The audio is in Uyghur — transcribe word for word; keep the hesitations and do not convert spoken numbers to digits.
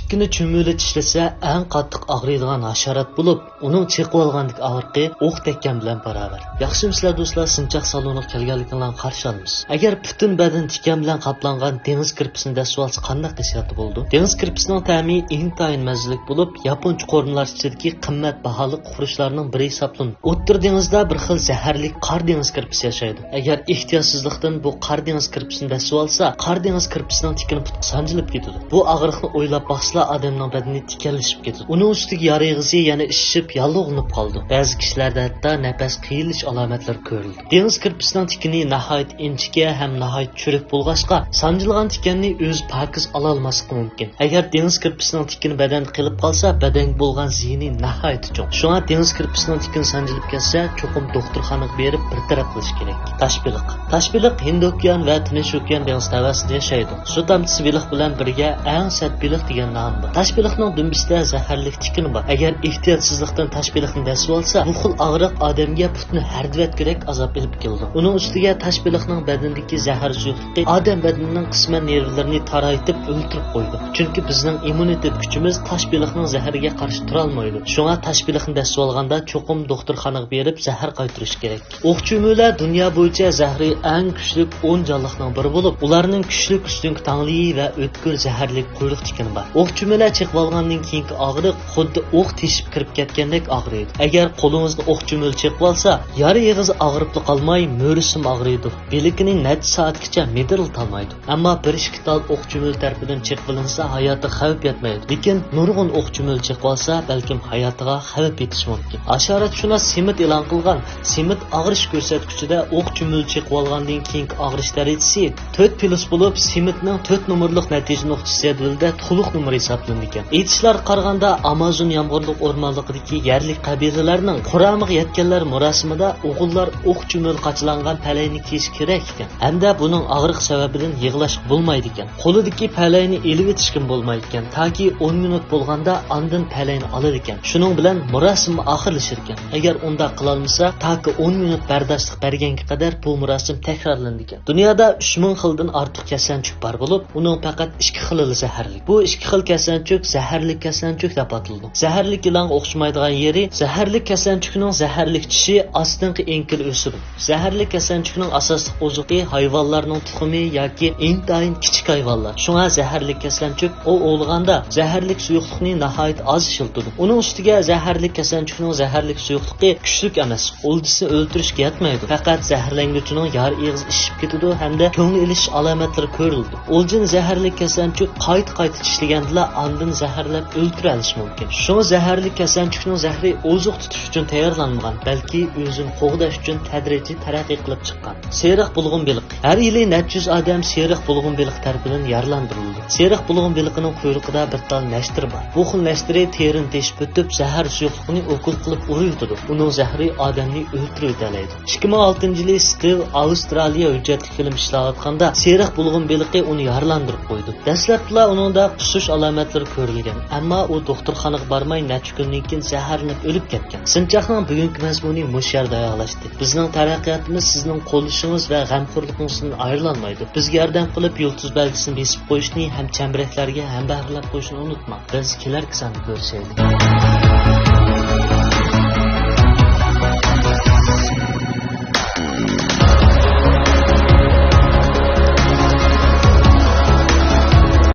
تىكىنى چۈمۈلە چىشلىسە، ئەڭ قاتتىق ئاغرىيدىغان ھاشارات بولۇپ، ئۇنىڭ چېقىۋالغاندىكى ئاغرىقى ئوق تەگكەن بىلەن باراۋەر. ياخشىمۇسىلەر دوستلار، سىنچاق سالونىغا كەلگەنلىكىڭلارنى قارشى ئالىمىز. ئەگەر پۈتۈن بەدىنى تىكەن بىلەن قاپلانغان دېڭىز كىرپىسىنى دەسسىۋالسا قانداق ھېسسىياتتا بولىدۇ؟ دېڭىز كىرپىسىنىڭ تەمى ئىنتايىن مەززىلىك بولۇپ، ياپونچە قورۇمىلار ئىچىدىكى قىممەت باھالىق ئۇخرۇشلارنىڭ بىرى ھېسابلىنىدۇ. ئوتتۇرا دېڭىزدا بىر خىل زەھەرلىك قار دېڭىز كىرپىسى ياشايدۇ. ئەگەر ئېھتىياتسىزلىقتىن بۇ قار دېڭىز كىرپىسىنى دەسسىۋالسا، قار دېڭىز كىرپىسىنىڭ تىكىنى پۇتقا سانجىلىپ كېتىدۇ. بۇ ئاغرىقنى ئويلاپ باقسىلا، ئادەمنىڭ بەدىنى تىكەنلىشىپ كېتىدۇ. ئۇنىڭ ئۈستىگە يار ئېغىزى يەنە ئىششىپ، ياللۇغلىنىپ قالىدۇ. بەزى كىشىلەردە ھەتتا نەپەس قىيىنلىشىش ئالامەتلىرى كۆرۈلىدۇ. دېڭىز كىرپىسىنىڭ تىكىنى ناھايىتى ئىنچىكە ھەم ناھايىتى چۈرۈك بولغاچقا، سانجىلغان تىكەننى ئۆزى پاكىز ئالالماسلىقى مۇمكىن. ئەگەر دېڭىز كىرپىسىنىڭ تىكىنى بەدەندە قېلىپ قالسا، بەدەنگە بولغان زىيىنى ناھايىتى چوڭ. شۇڭا دېڭىز كىرپىسىنىڭ تىكىنى سانجىلىپ كەتسە، چوقۇم دوختۇرخانىغا بېرىپ بىر تەرەپ قىلىش كېرەك. تاش بېلىق. تاش بېلىق ھىندى ئوكيان ۋە تىنچ ئوكيان دېڭىز تەۋەسىدە ياشايدۇ. سۇ تامچىسى بېلىق بىلەن بىرگە ئەڭ سەت بېلىق دېگەن نامى بار. تاش بېلىقنىڭ دۈمبىسىدە زەھەرلىك تىكىنى بار. ئەگەر ئېھتىياتسىزلىقتىن تاش بېلىقنى دەسسىۋالسا، بۇ خىل ئاغرىق ئادەمگە پۇتنى ھەردىۋەتكۈدەك ئازاب ئېلىپ كېلىدۇ. ئۇنىڭ ئۈستىگە تاش بېلىقنىڭ بەدىنىدىكى زەھەر سۇيۇقلۇقى ئادەم بەدىنىنىڭ قىسمەن نېرۋىلىرىنى تارايتىپ ئۆلتۈرۈپ قويىدۇ. چۈنكى بىزنىڭ ئىممۇنىتېت كۈچىمىز تاش بېلىقنىڭ زەھىرىگە قارشى تۇرالمايدۇ. شۇڭا تاش بېلىقنى دەسسىۋالغاندا چوقۇم دوختۇرخانىغا بېرىپ زەھەر قايتۇرۇش كېرەك. ئوق چۈمۈلە دۇنيا بويىچە زەھىرى ئەڭ كۈچلۈك ئون جانلىقنىڭ بىرى بولۇپ، ئۇلارنىڭ كۈچلۈك ئۈستۈنكى تاڭلىيى ۋە ئۆتكۈر زەھەرلىك قۇيرۇق تىكىنى بار. ئوق چۈمۈلە چېقىۋالغاندىن كېيىنكى ئاغرىق خۇددى ئوق تېشىپ كىرىپ كەتكەندەك ئاغرىيدۇ. ئەگەر قولىڭىزنى ئوق چۈمۈلە چېقىۋالسا، يارا ئېغىزى ئاغرىپلا قالماي، مۈرىسىمۇ ئاغرىيدۇ. بىلىكىنى نەچچە سائەتكىچە مىدىرلىتالمايدۇ. ئەمما بىر ئىككى تال ئوق چۈمۈلە تەرىپىدىن چېقىۋېلىنسا، ھاياتىغا خەۋپ يەتمەيدۇ. لېكىن نۇرغۇن ئوق چۈمۈلە چېقىۋالسا، بەلكىم ھاياتىغا خەۋپ يېتىشى مۇمكىن. ھاشاراتشۇناس سىمىت ئېلان قىلغان سىمىت ئاغرىش كۆرسەتكۈچىدە ئوق چۈمۈلە چېقىۋالغاندىن كېيىنكى ئاغرىش دەرىجىسى تۆت پلۇس بولۇپ، سىمىتنىڭ تۆت نومۇرلۇق نەتىجە نۇقتىسى جەدۋىلىدە تولۇق نومۇر ھېسابلىنىدىكەن. ئېيتىشلارغا قارىغاندا، ئامازون يامغۇرلۇق ئورمانلىقىدىكى يەرلىك قەبىلىلەرنىڭ قۇرامىغا يەتكەنلەر مۇراسىمىدا ئوغۇللار ئوق چۈمۈلە قاچىلانغان پەلەينى كىيىشى كېرەك ئىكەن. ھەمدە بۇنىڭ ئاغرىق سەۋەبىدىن يىغلاشقا بولمايدىكەن. قولىدىكى پەلەينى ئېلىۋېتىشكىمۇ بولمايدىكەن. تاكى ئون مىنۇت بولغاندا ئاندىن پەلەينى ئالىدىكەن. شۇنىڭ بىلەن مۇراسىممۇ ئاخىرلىشىدىكەن. ئەگەر ئۇنداق قىلالمىسا، تاكى ئون مىنۇت بەرداشلىق بەرگەنگە قەدەر بۇ مۇراسىم تەكرارلىنىدىكەن. دۇنيادا ئۈچ مىڭ خىلدىن ئارتۇق كەسلەنچۈك بار بولۇپ، ئۇنىڭ پەقەت ئىككى خىلىلا زەھەرلىك. بۇ ئىككى خىل كەسلەنچۈك زەھەرلىك كەسلەنچۈك دەپ ئاتىلىدۇ. زەھەرلىك يىلانغا ئوخشىمايدىغان يېرى، زەھەرلىك كەسلەنچۈكنىڭ زەھەرلىك چىشى ئاستىنقى ئېڭىكىلا ئۆسىدۇ. زەھەرلىك كەسلەنچۈكنىڭ ئاساسلىق ئوزۇقى ھايۋانلارنىڭ تۇخۇمى ياكى ئىنتايىن كىچىك ھايۋانلار. شۇڭا زەھەرلىك كەسلەنچۈك ئوۋ ئوۋلىغاندا زەھەرلىك سۇيۇقلۇقنى ناھايىتى ئاز ئىشلىتىدۇ. ئۇنىڭ ئۈستىگە زەھەرلىك كەسلەنچۈكنىڭ زەھەرلىك سۇيۇقلۇقى كۈچلۈك ئەمەس. ئولجىسىنى ئۆلتۈرۈشكە يەتمەيدۇ. پەقەت زەھەرلەنگۈچىنىڭ يار ئېغىزى ئىششىپ كېتىدۇ ھەمدە كۆڭلى ئېلىشىش ئالامەتلىرى كۆرۈلىدۇ. ئولجىنى زەھەرلىك كەسلەنچۈك قايتا-قايتا چىشلىگەندىلا ئاندىن زەھەرلەپ ئۆلتۈرەلىشى مۇمكىن. شۇڭا زەھەرلىك كەسلەنچۈكنىڭ زەھىرى ئوزۇق تۇتۇش ئۈچۈن تەييارلانمىغان، بەلكى ئۆزىنى قوغداش ئۈچۈن تەدرىجىي تەرەققىي قىلىپ چىققان. سېرىق بۇلغۇن بېلىقى. ھەر يىلى نەچچە يۈز ئادەم سېرىق بۇلغۇن بېلىقى تەرىپىدىن يارىلاندۇرۇلىدۇ. سېرىق بۇلغۇن بېلىقىنىڭ قۇيرۇقىدا بىر تال نەشتىرى بار. بۇ خىل نەشتىرى تېرىنى تېشىپ ئۆتۈپ، زەھەر سۇيۇقلۇقىنى ئوكۇل قىلىپ ئۇرۇۋېتىدۇ. ئۇنىڭ زەھىرى ئادەمنى ئۆلتۈرۈۋېتەلەيدۇ. ئىككى مىڭ ئالتىنچى يىلى ستىل ئاۋسترالىيە ھۆججەتلىك فىلىم ئىشلەۋاتقاندا سېرىق بۇلغۇن بېلىقى ئۇنى يارىلاندۇرۇپ قويىدۇ. دەسلەپتىلا ئۇنىڭدا قۇسۇش ئالامەتلىرى كۆرۈلگەن، ئەمما ئۇ دوختۇرخانىغا بارماي نەچچە كۈندىن كېيىن زەھەرلىنىپ ئۆلۈپ كەتكەن. سىنچاقنىڭ بۈگۈنكى مەزمۇنى مۇشۇ يەردە ئاياغلاشتى. بىزنىڭ تەرەققىياتىمىز سىزنىڭ قوللىشىڭىز ۋە غەمخورلۇقىڭىزدىن ئايرىلالمايدۇ. بىزگە ياردەم قىلىپ، يۇلتۇز بەلگىسىنى بېسىپ قويۇشنى ھەم چەمبىرەكلەرگە ھەمبەھىرلەپ قويۇشنى ئۇنتۇماڭ. بىز كېلەركى ساندا كۆرۈشەيلى.